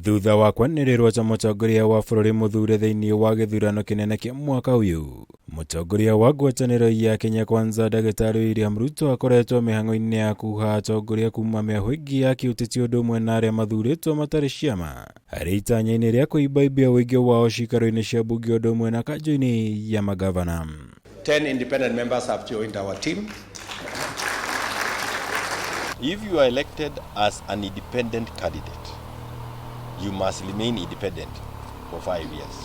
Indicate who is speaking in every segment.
Speaker 1: Thutha wa kwanĩrĩrwo ta mũtongoria wa bũrũri mũthure thĩinĩ wa gĩthurano kĩnene kĩa mwaka ũyũ, mũtongoria wa ngwatanĩro ya Kenya Kwanza, Ndagĩtarĩ William Ruto, akoretwo mĩhang'o-inĩ ya kuha atongoria kuma mĩahũ ĩngĩ ya kĩũteti ũndũ ũmwe na arĩa mathurĩtwo matarĩ ciama harĩ itanya-inĩ rĩa kũimbaimbia ũingĩ wao cikaro-inĩ cia mbunge ũndũ ũmwe na kanjũ-inĩ ya magavana.
Speaker 2: 10 independent members have joined our team.
Speaker 3: If you are elected as an independent candidate, you must remain independent for 5 years.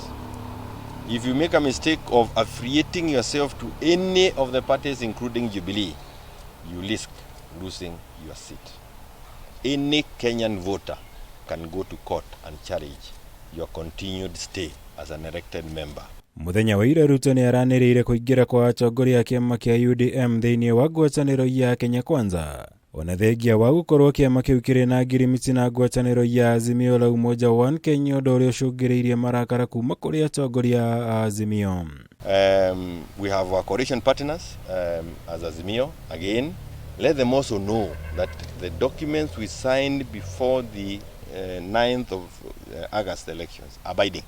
Speaker 3: If you make a mistake of affiliating yourself to any of the parties, including Jubilee, you risk losing your seat. Any Kenyan voter can go to court and challenge your continued stay as an elected member.
Speaker 1: Mũthenya wa ira, Ruto nĩ aranĩrĩire kũingĩra kwa atongoria a kĩama kĩa UDM thĩinĩ wa ngwatanĩro ya Kenya Kwanza, ona thengia wa gũkorwo kĩama kĩu kĩrĩ na ngirimiti na ngwatanĩro ya Azimio la Umoja One Kenya, ũndũ ũrĩa ũcũngĩrĩirie marakara kuma kũrĩ atongoria a Azimio.
Speaker 3: We have our coalition partners as Azimio. Again, let them also know that the documents we signed before the 9th of August elections are binding.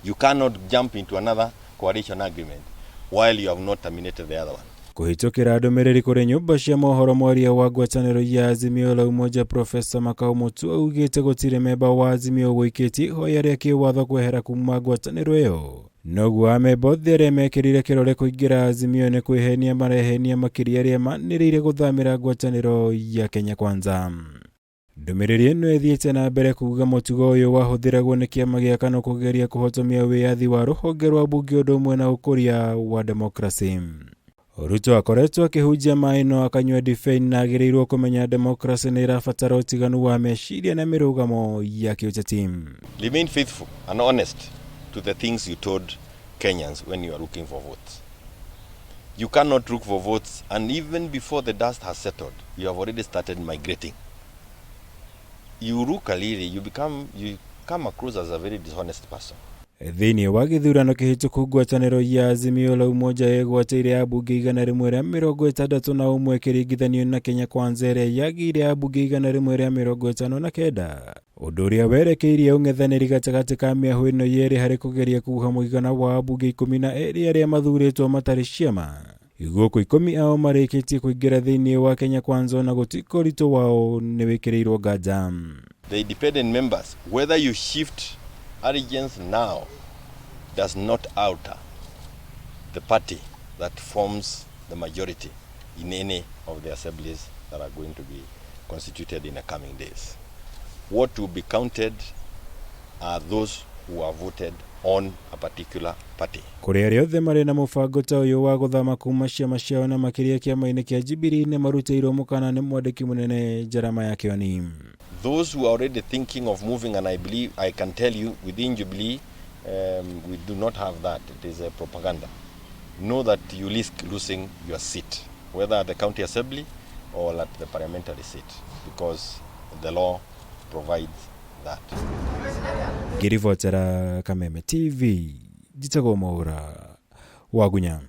Speaker 3: You cannot jump into another coalition agreement while you have not terminated the other one.
Speaker 1: Kũhĩtũkĩra ndũmĩrĩri kũrĩ nyũmba cia mohoro, mwaria wa ngwatanĩro ya Azimio la Umoja, Profesa Makau Mutua, augĩte gũtirĩ memba wa Azimio gũikĩtie ihoya rĩa kĩwatho kwehera kuma ngwatanĩro ĩyo, noguo amemba othe arĩa mekĩrire kĩrore kũingĩra Azimio nĩ kwĩhenia marehenia, makĩria arĩa manĩrĩire gũthamĩra ngwatanĩro ya Kenya Kwanza. Ndũmĩrĩri ĩno ĩthiĩte na mbere kuga mũtugo ũyũ wahũthĩragwo nĩ kĩama gĩa KANU kũgeria kũhotomia wĩyathi wa rũhonge rwa mbunge ũndũ ũmwe na ũkũria wa demokrasi. Ruto akoretwo akĩhunjia maĩ no akanyua ndibei na agĩrĩirwo kũmenya demokrasi nĩ ĩrabatara ũtiganu wa meciria na mĩrũgamo ya kĩũteti.
Speaker 3: Remain faithful and honest to the things you told Kenyans when you are looking for votes. You cannot look for votes and even before the dust has settled, you have already started migrating. You look a little, you come across as a very dishonest person.
Speaker 1: Thĩinĩ wa gĩthurano kĩhĩtũku, ngwatanĩro ya Azimio la Umoja ĩgwatĩire ambunge 161 ĩkĩringithanio na Kenya Kwanza ĩrĩa yagĩire ambunge 159, ũndũ ũrĩa werekeirie ũng'ethanĩri gatagatĩ ka mĩahũ ĩno yerĩ harĩ kũgeria kuha mũigana wa ambunge 12 arĩa mathurĩtwo matarĩ ciama. Gũkũ 10 ao marĩkĩtie kũingĩra thĩinĩ wa Kenya Kwanza, ona gũtuĩka ũritũ wao nĩ wĩkĩrĩirwo nganja.
Speaker 3: The independent members, whether you shift allegiance now, does not alter the party that forms the majority in any of the assemblies that are going to be constituted in the coming days. What will be counted are those who are voted on a particular party.
Speaker 1: Kũrĩ arĩa othe marĩ na mũbango ta ũyũ wa gũthama kuma ciama ciao na makĩria kĩama-inĩ kĩa Jubilee, nĩ marutĩirwo mũkana nĩ mwandĩki mũnene Jeremiah Kioni.
Speaker 3: Those who are already thinking of moving, and I believe I can tell you within Jubilee, we do not have that. It is a propaganda. Know that you risk losing your seat, whether at the county assembly or at the parliamentary seat, because the law provides that.
Speaker 1: Ngĩribotera Kameme TV, njĩtagwo Mwaũra Wagunya.